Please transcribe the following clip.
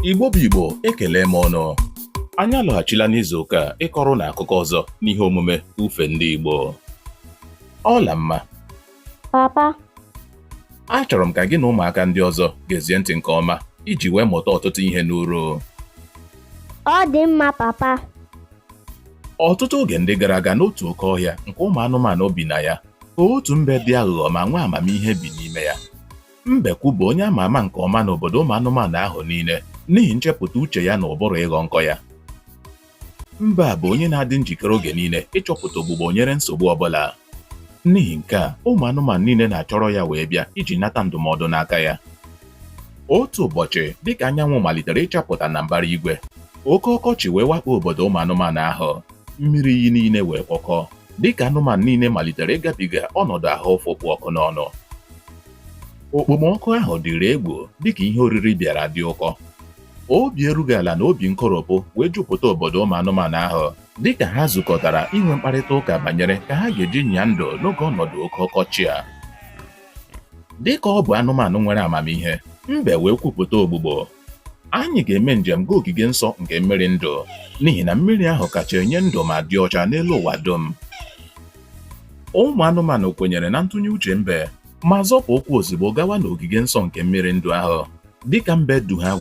Igbo bụ Igbo, ekele m ụnụ. Anyị alọghachila n'izu ụka a ịkọrọ ụnụ akụkọ ọzọ n'ihe omume Ufe Ndị Igbo. Ọla mma. Papa. Achọrọ m ka gị na ụmụaka ndị ọzọ gezie ntị nke ọma iji wee mụta ọtụtụ ihe n'uru. Ọ dị mma, papa. Ọtụtụ oge ndị gara aga n'otu oke ọhịa nke ụmụ anụmanụ bi na ya, ka otu mbe dị aghụghọ ma nwee amamihe bi n'ime ya. Mbekwu bụ onye ama ama nke ọma n'obodo ụmụ anụmanụ ahụ niile n'ihi nchepụta uche ya na ụbụrụ ịghọ nkọ ya. Mbe a bụ onye na-adị njikere oge niile ịchọpụta ogbugbo nyere nsogbu ọbụla. N'ihi nke a, ụmụ anụmanụ niile na-achọrọ ya wee bịa iji nata ndụmọdụ n'aka ya. Otu ụbọchị, dịka anyanwụ malitere ịchapụta na mbara igwe, oke ọkọchị wee wakpo obodo ụmụ anụmanụ ahụ. Mmiri iyi niile wee kpọkọọ, dịka anụmanụ niile malitere ịgabiga ọnọdụ ahụ ụfụ kpụ ọkụ n'ọnụ. Okpomọkụ ahụ dịrị egwu dịka ihe oriri bịara dị ụkọ. Obi erughị ala na obi nkoropụ wee jupụta obodo ụmụ anụmanụ ahụ dịka ha zukọtara inwe mkparịta ụka banyere ka ha ga-eji nyaa ndụ n'oge ọnọdụ oke ọkọchị a. Dịka ọ bụ anụmanụ nwere amamihe, mbe wee kwupụta ogbugbo. Anyị ga-eme njem gaa ogige nsọ nke mmiri ndụ n'ihi na mmiri ahụ kacha enye ndụ ma dị ọcha n'elu ụwa dum. Ụmụ anụmanụ kwenyere na ntụnye uche mbe ma zọpụ ụkwụ ozugbo gawa n'ogige nsọ nke mmiri ndụ ahụ dịka mbe du ha.